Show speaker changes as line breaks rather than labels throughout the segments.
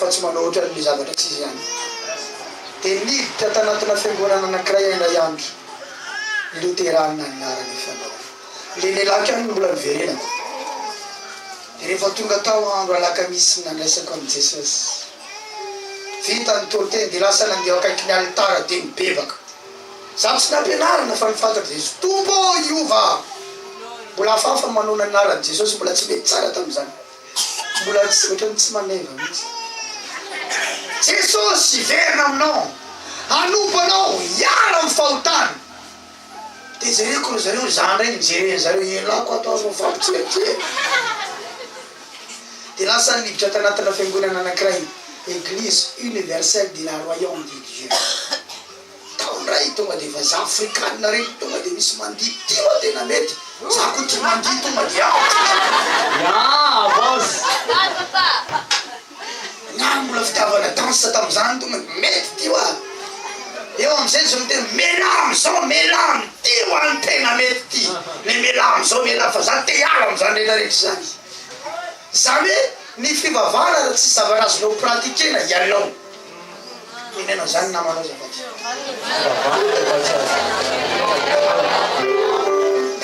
Fa tsy manao ohatran'ny zavatra tsy izy ihany. Dia niditra tanatina fiangonana anankiray aho indray andro, Loterana ny anaran'io fiangonana. Ilay lehilahy ihany no mbola niverenako. Dia rehefa tonga tao aho andro alakamisy nandraisako an'i Jesosy. Vita ny toriteny dia lasa nandeha eo akaikin'ny alitara dia nibebaka. Izaho tsy nampianarina fa ny fantatro dia izy, Tompo ô hiova aho. Mbola hafahafa ny manonona ny anaran'i Jesosy, mbola tsy mety tsara tamin'izany. Mbola tsy ohatran'ny tsy maneva mihitsy. Jesosy hiverina aminao, hanompo anao, hiala amin'ny fahotana. Dia jereko ry zareo, za indray mijery an'i zareo, elah ko atao aza mifampijerijery. Dia lasa niditra tanatina fiangonana anankiray, Eglise Universelle de la Royaume de Dieu. Tao ndray tonga de vazaha afrikanina reny tonga de misy mandihy ty oa tena mety za ko tia mandihy tonga de ao
Ya boss.
Ny ahy mbola fitiavana danse tamzany tonga de mety ty oa eo amzay izy miteny melà amzao melà amty oa ny tena mety ty le melà amzao melà fa za te hiala amzany rehetra rehetra zany zany hoe ny fivavahana raha tsisy zavatra azonao pratiquena ialao. Teneno an'izany namanao azafady.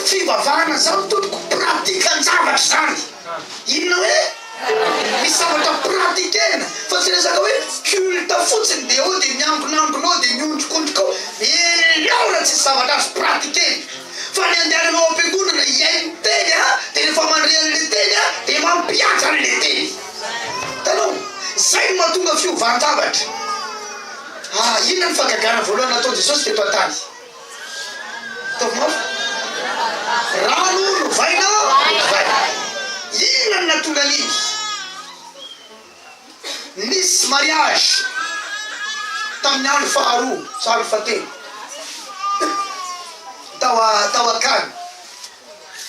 Fivavahana zany tompoko pratikan-javatra zany. Inona hoe? Misy zavatra pratiquena fa tsy resaka hoe culte fotsiny de eo de miangonangona eo de miondrikondrika eo. Elao raha tsisy zavatra azo pratiquena. Fa ny andehananao ao am-piangonana hihaino teny a, de rehefa mandre an'le teny a, de mampihatra an'le teny. Hitanao? Izay no mahatonga fiovan-javatra. Ah, inona ny fahagagana voalohany nataon'i Jesosy teto an-tany? Ataovy mafy. Rano novaina ho divay. Inona no nahatonga an'iny? Nisy mariage tamin'ny andro faharoa sa andro fahatelo tao tao Akany.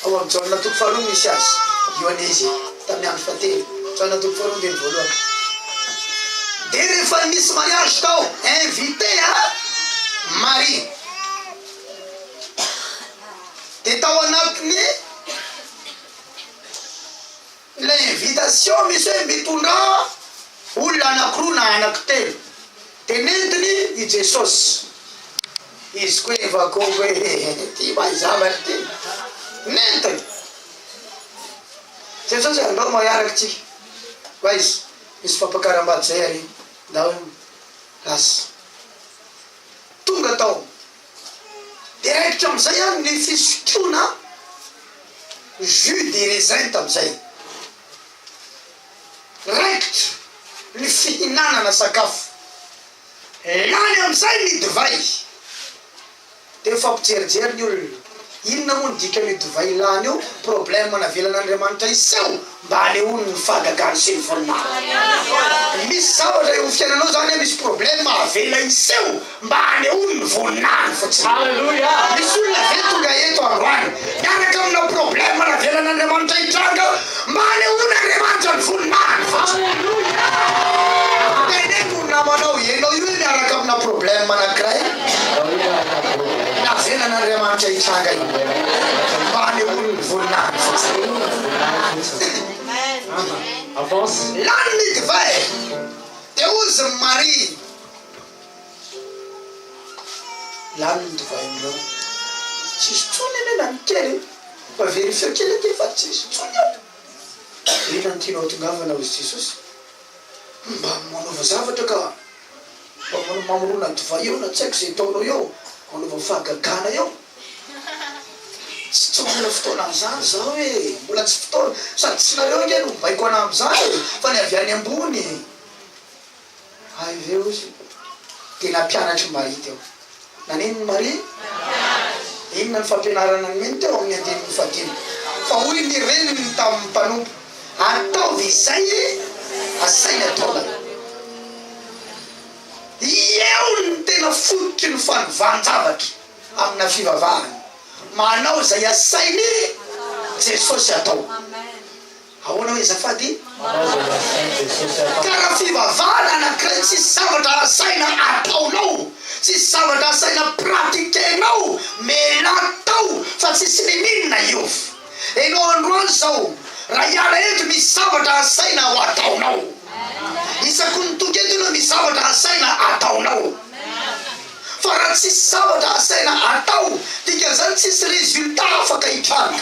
Ao amin'ny Jaona toko faharoa no misy azy. Io anie izy e, tamin'ny andro fahatelo. Jaona toko faharoa andininy voalohany. Dia rehefa nisy mariage tao, invité a Marie. Dia tao anatin'ny Ilay invitation misy hoe mitondrà olona anakiroa na anakitelo. Dia nentiny i Jesosy. Izy koa efa koko hoe ity mahay zavatra ity. Nentiny. Jesosy hoe andao mahiaraka tsika. Ho aiza? Misy fampakaram-bady zay ary. Ndao lasa. Tonga tao. Dia raikitra amin'izay an ny fisotroana jus de raisin tamin'izay. Raikitra ny fihinanana sakafo. Lany amin'izay ny divay. Dia mifampijerijery ny olona. Inona moa ny dikan'io divay lany io? Problème navelan'Andriamanitra hiseho mba hanehoany ny fahagagany sy ny voninahiny. Misy zavatra eo amin'ny fiainanao zany misy problème avela hiseho mba hanehoany ny voninahiny fotsiny. Misy olona ve tonga eto androany miaraka amina problème navelan'Andriamanitra hitranga mba hanehoan'Andriamanitra ny voninahiny fotsiny? Teneno ny namanao, ianao io miaraka amina problème anankiray. Navelan'Andriamanitra hitranga io mba hanehoany ny voninahiny fotsiny. Lany ny divay, dia hozy ny Maria. Lany ny divain'ireo. Tsisy intsony anie na ny kely e. Mba verifieo kely aty fa tsisy intsony ao. Inona no tianao hatongavana hozy Jesosy? Mba manaova zavatra ka. Mba mamorona divay eo na tsy haiko izay ataonao eo, manaova fahagagana eo. Tsy tsy manana fotoana an'izany izaho e, mbola tsy fotoana, sady tsy nareo ange no mibaiko anah amin'izany e, fa ny avy any ambony e. Hay ve ozy dia nampianatr'i Maria teo. Nanino i Maria? Inona ny fampianarana nomeny teo amin'ny andininy fahadimy? Fa hoy ny reniny tamin'ny mpanompo, Ataovy izay asainy ataonareo. Eo no tena fototry ny fanovan-javatra amina fivavahana. Manao izay asain'i Jesosy atao. Ahoana hoe azafady?
Manao izay lazain'i Jesosy atao.
Ka raha fivavahana anankiray tsisy zavatra asaina ataonao, tsisy zavatra asaina pratiquer-nao, melà tao fa tsisy niniana hiova. Enao androany zao, raha hiala eto misy zavatra asaina ho ataonao. Isaky ny tonga eto ianao misy zavatra asaina ataonao. Fa raha tsisy zavatra asaina atao, dikan'izany tsisy résultat afaka hitranga.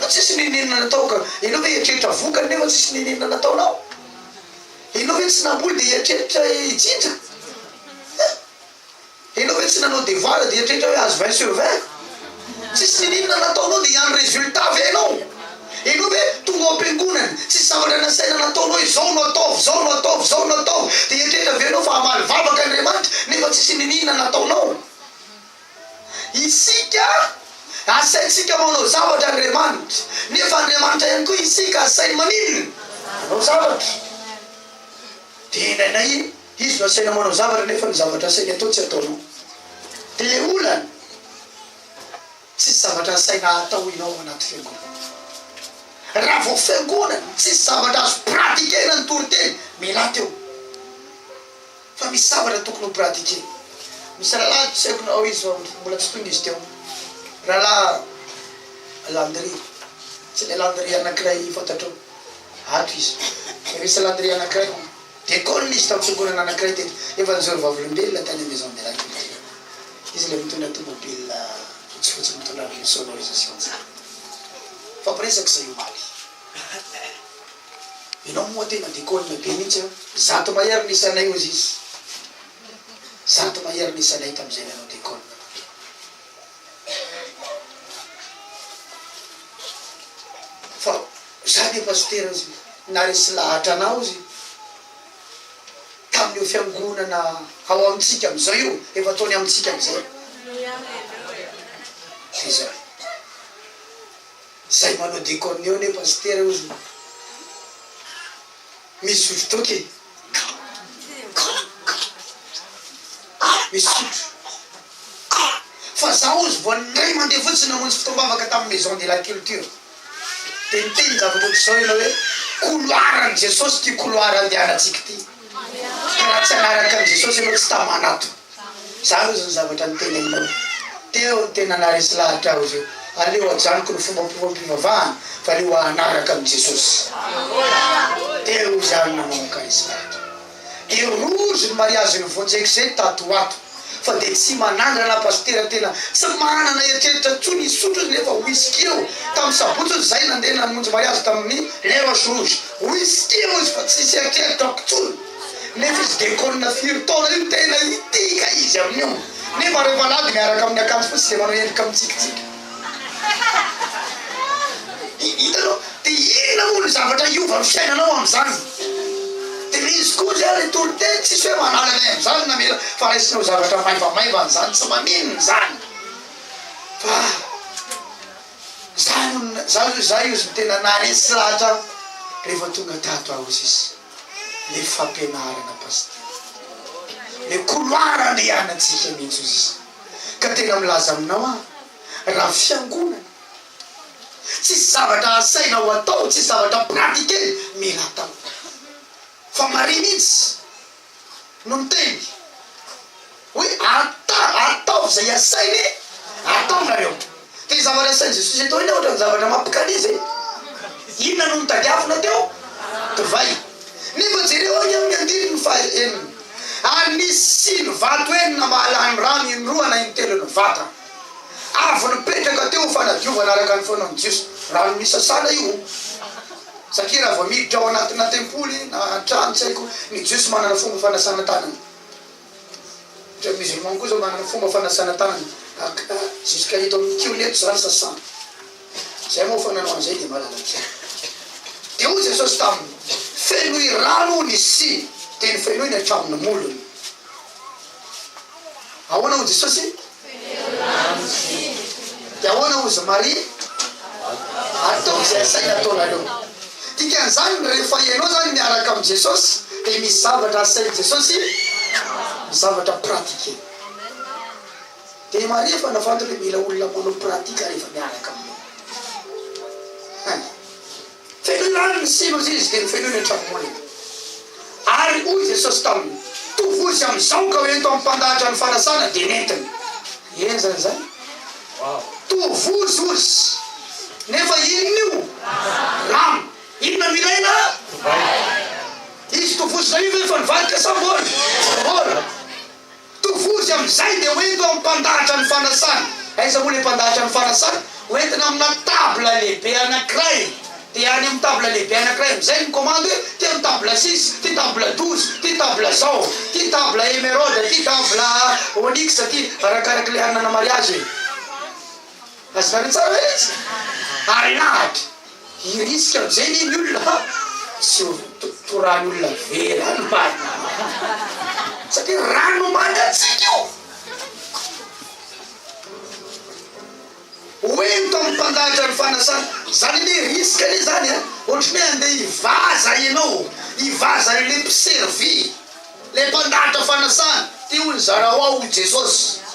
Fa tsisy n'inon'inona natao ka. Ianao ve hieritreritra vokany nefa tsisy n'inon'inona nataonao? Ianao ve tsy namboly dia hieritreritra hijinja? Hein? Enao ve tsy nanao devoir dia hieritreritra hoe azo 20 sur 20? Tsisy niniana nataonao dia hiandry résultat ve enao? Enao ve tonga ao am-piangonana, tsisy zavatra nasaina nataonao hoe zao no ataovy, zao no ataovy, zao no ataovy, dia hieritreritra ve enao fa hamaly vavaka Andriamanitra nefa tsisy niniana nataonao? Isika asaintsika manao zavatra Andriamanitra, nefa Andriamanitra ihany koa isika asainy maninona? Manao zavatra. Dia indraindray Izy no asaina manao zavatra nefa ny zavatra asainy atao tsy ataonao. Dia ilay olana, tsisy zavatra asaina atao ianao ao anaty fiangonana. Raha vao fiangonana, tsisy zavatra azo pratiquer-na ny toriteny, mialà teo. Fa misy zavatra tokony ho pratiquer. Misy rahalahy tsy haiko na ao izy fa mbola tsy tonga izy teo. Rahalahy Landry, tsy ilay Landry anankiray fantatrao. Ato izy. Misy Landry anankiray. Diakona izy tamin'ny fiangonana anankiray teto. Efa nijoro vavolombelona tany amin'ny Maison de la Culture. Izy ilay mitondra tomobile fotsifotsy mitondra an'ilay sonorisation tsara. Nifampiresaka izahay omaly. Ianao moa tena diakona be mihitsy an! 100 mahery ny isanay hozy izy. 100 mahery ny isanay tamin'izay nanao diakona. Fa za dia pasitera ozy naresy lahatra anah ozy tamin'io fiangonana ao amintsika amizao io efa ataony amintsika amizay de zay zay manao deconne eo anie pasitera ozy misotro toaka e misotro Fa za ozy vao indray mandeha fotsiny namonjy fotoam-bavaka tamin'ny maison de la culture dia niteny zavatra ohatr'izao ianao hoe couloir an'i Jesosy ity couloir andehanantsika ity ka raha tsy hanaraka an'i Jesosy ianao tsy tamana ato. Zany ozy ny zavatra niteneninao teo no tena naharesy lahatra ahy ozy hoe aleo ajanoko ny fombafombam-pivavahana fa aleo hanaraka an'i Jesosy. Teo ozy aho no nanomboka resy lahatra. Dia rouge ny mariazin'i Vonjeko zay tato ho ato fa dia tsy manandrana pasitera tena tsy manana eritreritra tsony hisotro izy nefa whisky eo tamin'ny sabotsy ozy zay nandeha namonjy mariazy tamin'ny les roches rouges whisky eo izy fa tsisy eritreritra tsony nefa izy dekona firy taona io tena hitika izy amin'io nefa rehefa alahady miaraka amin'ny akanjo fotsy dia manao endrika mitsikitsiky Hitanao? Dia inona moa no zavatra hiova ny fiainanao amin'izany? Dia ilay izy koa izay ilay toriteny tsisy hoe manala anay amin'izany na mila fa raisinao zavatra maivamaivana izany, tsy maninona izany. Fa za no za zao za io no tena naharesy lahatra ahy rehefa tonga tato aho hozy izy. Ilay fampianarana pasitera. Ilay couloir andehanantsika mihitsy hozy izy. Ka tena milaza aminao aho Raha fiangonana, tsisy zavatra asaina ho atao, tsisy zavatra pratiquer-na, mila atao. Fa Maria mihitsy no niteny hoe ata, ataovy izay asainy ataonareo. Dia ny zavatra asain'i Jesosy atao iny ohatran'ny zavatra mampikaliza e. Inona no notadiavina teo? Divay. Nefa jereo ange amin'ny andininy faha-enina. Ary nisy siny vato enina mahalany rano indroa na intelo ny vatana. Avy nipetraka teo ho fanadiovana araka ny fanaon'ny Jiosy. Rano nisasana io, satria raha vao miditra ao anatina tempoly na trano tsy haiko, ny Jiosy manana fomba fanasana tanana. Ohatra ny musulman koa zao manana fomba fanasana tanana, jusqu'à eto amin'ny kihony eto zany sasana. Zay moa fa nanao an'izay dia mahalala tsara. Dia hoy Jesosy taminy, Fenoy rano ny siny. Dia nofenoiny hatramin'ny molony. Ahoana hoy Jesosy? Dia ahoana hozy Maria? Ataovy izay asaina ataonareo. Dikan'izany rehefa ianao zany miaraka amin'i Jesosy dia misy zavatra asain'i Jesosy, misy zavatra pratiquer. Dia Maria efa nafantatra hoe mila olona manao pratique rehefa miaraka aminao. Hein. Fenoy rano ny siny hozy izy dia nofenoiny hatramin'ny molony. Ary hoy Jesosy taminy, Tovozy amin'izao ka hoento amin'ny mpandahatra ny fanasana dia nentiny. Henjana izany. Tovozy hozy. Nefa inona io? Rano. Inona no ilaina? Izy tovozina io ve efa nivadika sa mbola? Mbola. Tovozy amin'izay dia hoento amin'ny mpandahatra ny fanasana. Aiza moa ilay mpandahatra ny fanasana? Hoentina amina table lehibe anankiray. Dia any amin'ny table lehibe anankiray amin'izay ny commande hoe ty amin'ny table six, ty table 12, ty table zao, ty table emeraude, ty table onyx, ty arakarak'ilay hanana mariage e. Azonareo tsara ve izy? Ary lahatra. Hirisika amin'izay anie ny olona fa tsy ho torahan'ny olona very any marina. Satria rano mangatsiaka io. Hoento amin'ny mpandahatra ny fanasana. Izany anie risque anie izany a. Ohatran'ny hoe andeha hivaza ianao, hivaza an'ilay mpiservy, ilay mpandahatra fanasana. Ty hono zarao aho hoy Jesosy.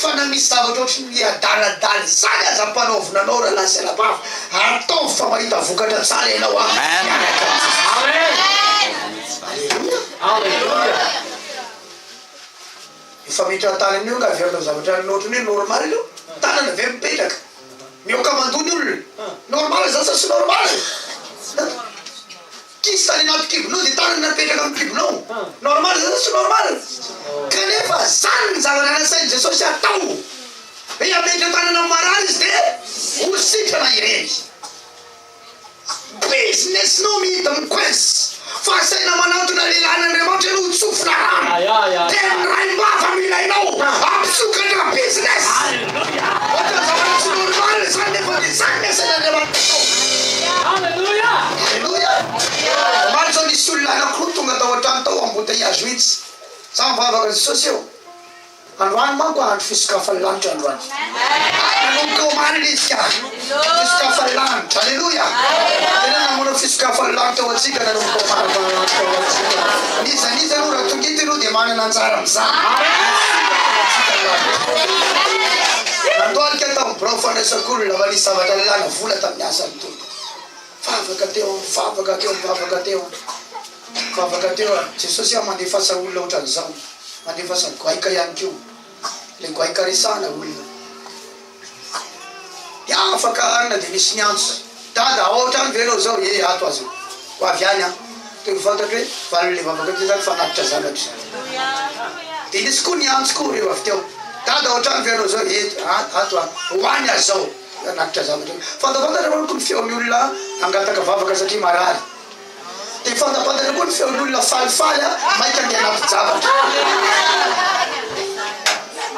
Fa na misy zavatra ohatry ny miadaladala izany aza ampanaovina anao rahalahy sy anabavy, ataovy fa mahita vokatra tsara ianao a! Miaraka amin'i Jesosy. Aleloia!
Aleloia!
Io fametrahan-tanana io angaha averina ho zavatra ohatry ny hoe normal io? Tanana ve mipetraka? Mihoaka mandoa ny olona? Normal izany sa tsy normal? Kista any anaty kibonao dia tanana mipetraka amin'ny kibonao. Normal zany sa tsy normal? Kanefa zany ny zavatra nasain'i Jesosy hatao. Hoe hametra tanana amin'ny marary izy dia ho sitrana ireny. Business nao mihita mi-coince. Fa asaina manantona lehilahin'Andriamanitra ianao ho tsofina rano. Teny raim-bava no ilainao hampisokatra business. Ohatran'ny zavatra tsy normal izany nefa dia izany ny asain'Andriamanitra atao. Aleloia! Omaly izao nisy olona anankiroa tonga tao an-trano tao embouteillage mihitsy. Za mivavaka Jesosy eo. Androany manko andro fisokafan'ny lanitra androany. Nanomboka omaly ilay izy ka. Fisokafan'ny lanitra. Aleloia! Tena namono fisokafan'ny lanitra ho antsika nanomboka omaly. N'iza n'iza aloha raha tonga eto ianao dia manana anjara amin'izany. Nandohalika tamin'ny birao fandraisan'olona fa nisy zavatra nilana vola tamin'ny asan'ny Tompo. Vavaka teo, vavaka teo, vavaka teo. Vavaka teo a. Jesosy a mandefasa olona otran'izao. Mandefasa goaika ihany koa. Le goaika resahana olona. Dia afaka hanina dia nisy niantso. Dada ao an-trano ve ianao izao? Ie ato aza. Ho avy any aho. Dia ho fantatro hoe valin'ilay vavaka teo izany fanatitra zavatra. Dia nisy koa niantso koa ireo avy teo. Dada ao an-trano ve ianao izao? Ie ato aho. Ho any aho izao. Hanatitra zavatra. Fantapantatra manko ny feon'ny olona hangataka vavaka satria marary. Dia fantapantatra koa ny feon'ny olona falifaly maika andeha hanati-javatra.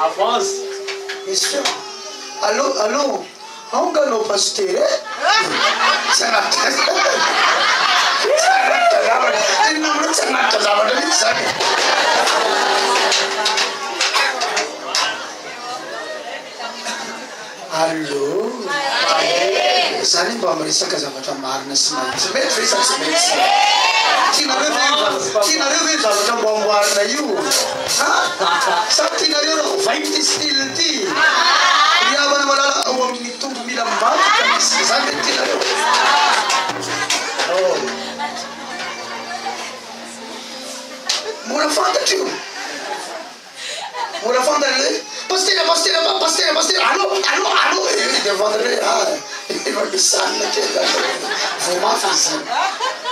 Avance.
Misy feo. Allô, allô, ao nga anao pasitera e? Tsy hanatitra Tsy hanatitra zavatra. Tena aminao tsy hanatitra zavatra mihitsy izany e. Allô Za anie mba miresaka zavatra marina sy mahitsy. Mety ve sa tsy mety? Tianareo ve io zavatra, tianareo ve io zavatra amboamboarina io? Ha? Sa tianareo raha ovaiko ity style ity? Ry havana malala ao amin'ny Tompo mila matotra misy, zany ve no tianareo? Oh. Mora fantatra io. Mora fantatra hoe pasitera pasitera pa pasitera pasitera allo allo allo eh dia fantatra hoe ah efa misy zanona kely zany voa mafy izy zany.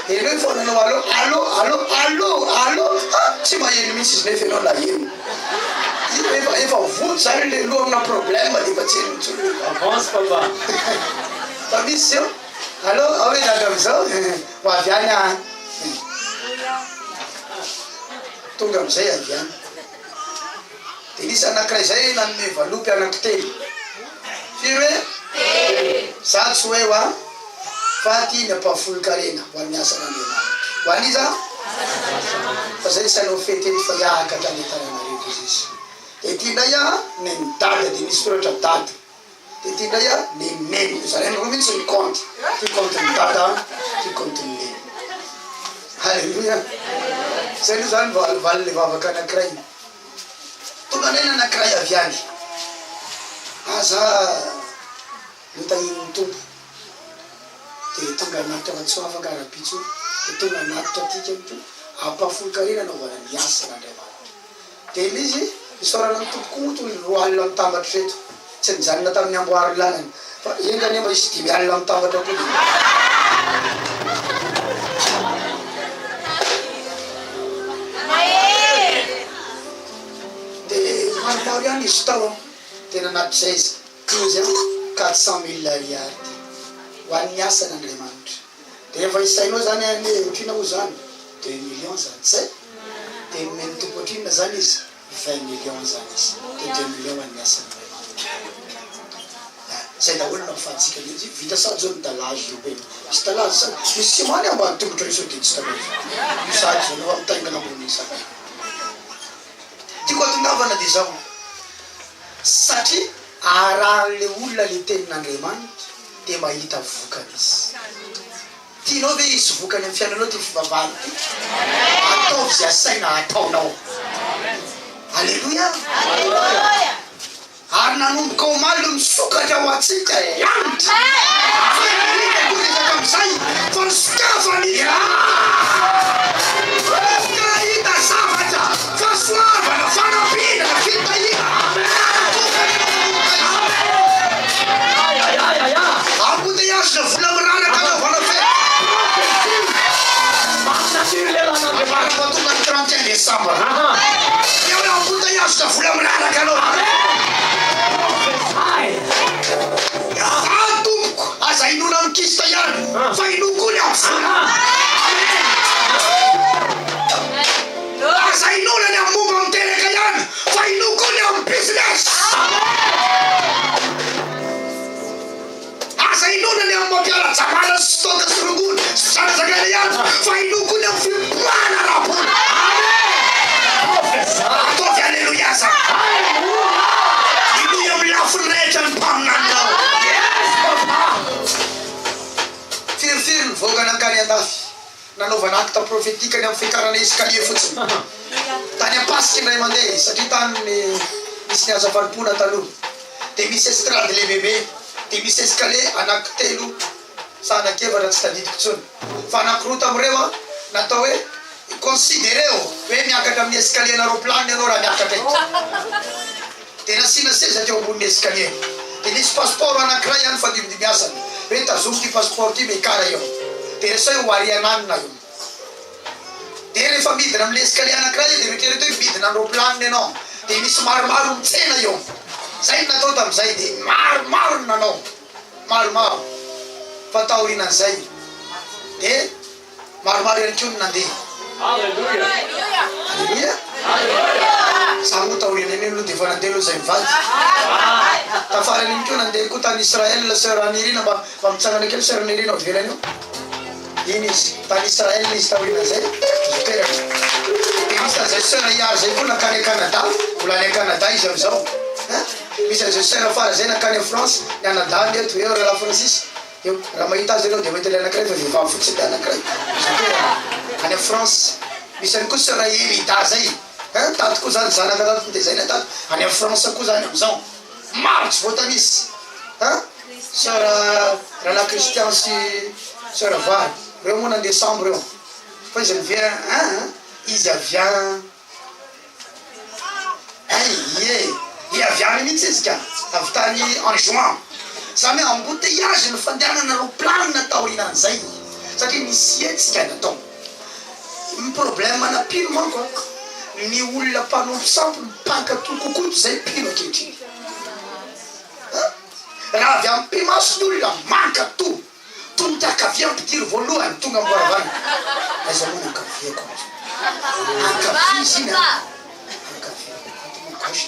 Henoy foana anao allo allo allo allo allo ha tsy maheno mihitsy izy nefa ianao naheno. Efa efa vonto zany le loha amina problème dia efa tsy heno intsony.
Avance papa.
Fa misy eo allo ao hoe dada amizao ho avy any aho. Tonga amin'izay avy any. Dia nisy anankiray izay nanome valopy anankitelo. Firy hoe? Telo. Za tsy ho eo an, fa aty ny ampahafolon-karena ho an'ny asan'Andriamanitra. Ho an'iza? Fa zay tsy hanao fety eto fa hiakatra any Antananarivo izy izy. Dia ity indray an, nen'i Dada, dia nisy soratra Dada. Dia ity indray an, nen'i Neny. Zarainy roa mihitsy ny kaonty. Ity kaontin'i Dada, ity kaontin'i Neny. Haleloia! Zay aloha zany valivalin'ilay vavaka anankiray. Tonga indray ny anankiray avy any. Aza notahian'ny Tompo. Dia tonga hanatitra fa tsy ho afaka rahampitso. Dia tonga hanatitra aty kely koa. Ampahafolon-karena anaovana ny asan'Andriamanitra. Dia ilay izy, isaorana ny Tompo koa moa toy ny 20 mitambatra ireto. Tsy nijanona tamin'ny amboary lalana. Fa enga anie mba hisy 50 mitambatra koa dia. Nahatsiaro ihany izy tao an, tena anaty izay izy, toy izy an, 400 mille ariary ty, ho an'ny asan'Andriamanitra. Dia efa isainao zany anie, otrina moa zany? 2 millions zany, tsy zay? Dia nomen'ny Tompo ohatrinona zany izy? 20 millions zany izy. Dia 2 millions ho an'ny asan'Andriamanitra. Zay daholo no ahafahantsika mihitsy. Vita sady zao ny dallage io be. Misy dallage sa misy ciment ny ambany tongotra io sao dia tsy hitanao io sady zao anao mitaingina ambony sady. Tiako hatongavana dia zao. Satria arahan'le olona le tenin'Andriamanitra dia mahita vokany izy. Tianao ve hisy vokany amin'ny fiainanao ity fivavahana ity? Ataovy izay asaina hataonao. Aleloia! Ary nanomboka omaly no misokatra ho antsika lanitra. Tsy nahita akory izy hatramin'izay fa nisokafany izy. Ka hahita zavatra, fahasoavana, fanampiana, fitahiana. Tokana ianao manomboka izao. Embouteillage na vola miraraka anaovana fety. Mandra-pahatonga ny 31 décembre. Dia hoe embouteillage na vola miraraka anaovana Ah tompoko, aza inoana amin'ny kista ihany fa inoa koa ny amin'ny vola. Aza inoana ny amin'ny momba miteraka ihany fa inoa koa ny amin'ny business. Aza inoana ny amin'ny mampiara-jamala sy toaka sy rongony sy fizakazakana ihany fa inoa koa ny amin'ny fipoahana ara-bola. Ataovy aleloia zany. Inoy amin'ny lafiny rehetra ny mpaminaninao. Firifiry ny vahoaka nankany andafy nanaovana acte prophétique ny amin'ny fiakarana escalier fotsiny. Tany Ampasika indray mandeha satria tany nisy ny asa fanompoana taloha. Dia misy estrade lehibebe, dia misy escalier anankitelo sa anankiefatra tsy tadidiko intsony. Fa anankiroa tamin'ireo an, natao hoe considereo hoe miakatra amin'ny escalier ana roplanina ianao raha miakatra eto. Dia nasiana seza teo ambonin'ny escalier. Dia nisy passeport anankiray ihany fandimbidimbisana hoe tazomy ity passeport ity miakara eo. Dia resaho ho ariananina io. Dia rehefa midina amin'ilay escalier anankiray dia eritrereto hoe midina ny roplanina ianao. Dia misy maromaro mitsena eo. Izay no natao tamin'izay. Dia maromaro no nanao. Maromaro. Fa taorianan'izay dia maromaro ihany koa no nandeha.
Alléluia.
Alléluia. Za moa taorian'iny aloha dia efa nandeha aloha izay mivady. Tafaran'iny koa nandeha koa tany Israël sœur Nirina, mba mitsangana kely sœur Nirina ao ivelany io. Iny izy tany Israël izy taorianan'izay miteraka. Dia misy an'izay sœur Iary zay koa nankany Canada, mbola any Canada izy amin'izao. Hein? Misy an'izay sœur Fara zay nankany France, ny anadahiny eto eo rahalahy Francis. Eo raha mahita azy ianao dia mahita ilay anankiray fa vehivavy fotsiny ilay anankiray. Miteraka any France. Misy ihany koa sœur Erida zay. Hein? Tato koa zany zanaka tato nitezaina tato any France koa zany amin'izao. Maro tsy voatanisa. Hein? Sœur rahalahy Christian sy sœur Vary. Reo moa nandeha sambo reo. Fa izy avy hein? Izy avy any. Hey, ie. I avy any mihitsy izy ka. Avy tany en juin. Zany hoe embouteillage ny fandehanana roplanina taorianan'izay. Satria nisy hetsika natao. Ny problème ana mpino manko a, ny olona mpanompo sampy mpankatò kokoa toy izay mpino ankehitriny. Raha avy amin'ny pimaso ny olona mankatò, tongotra ankavia ampidiro voalohany tonga amin'ny varavarana. Aiza moa ny ankaviako? Ankavia izy iny a. Ankavia, ato moa gauche.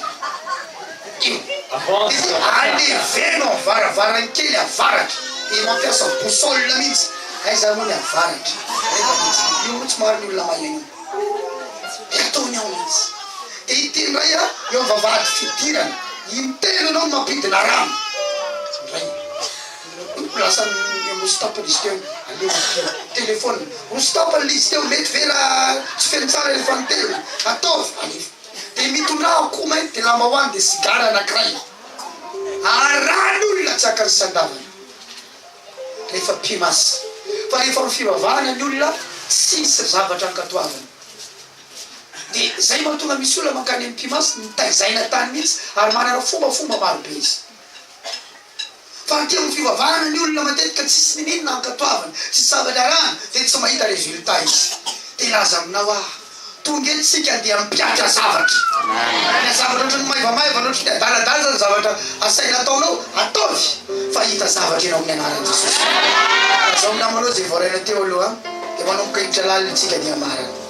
Io.
Avance.
Aleveno amin'ny varavarankely avaratra. Dia mampiasa boussole mihitsy. Aiza moa ny avaratra? Aiza mihitsy. Io moa tsy maro ny olona mahay an'io. Dia ataony ao mihitsy. Dia ity indray a, eo amin'ny vavahady fidirana. Intelo ianao no mampidina rano. Indray. Lasa roso tapany izy teo. Aleo ampio. Téléphone. Roso tapany ilay izy teo. Mety ve raha tsy feno tsara rehefa nitelina? Ataovy. Alefa. Dia mitondra akoho mainty dia lamba hoany dia sigara anankiray. Arahan'olona tsy haka ny sandavana. Rehefa mpimasy. Fa rehefa amin'ny fivavahana ny olona, tsisy zavatra ankatoavina. Dia zay mahatonga misy olona mankany amin'ny mpimasy, nitaizaina tany mihitsy ary manana fombafomba marobe izy. Fa aty amin'ny fivavahana ny olona matetika tsisy nininona ankatoavina, tsisy zavatra arahana, dia tsy mahita résultat izy. Dia hilaza aminao aho. Tonga eto isika dia mpiatra zavatra. Na zavatra ohatran'ny maivamaivana, ohatran'ny adaladala aza ny zavatra asaina ataonao, ataovy fa hahita zavatra ianao amin'ny anaran'i Jesosy. Lazao amin'ny namanao izay voarainao teo aloha dia manomboka hiditra lalina isika dia marina.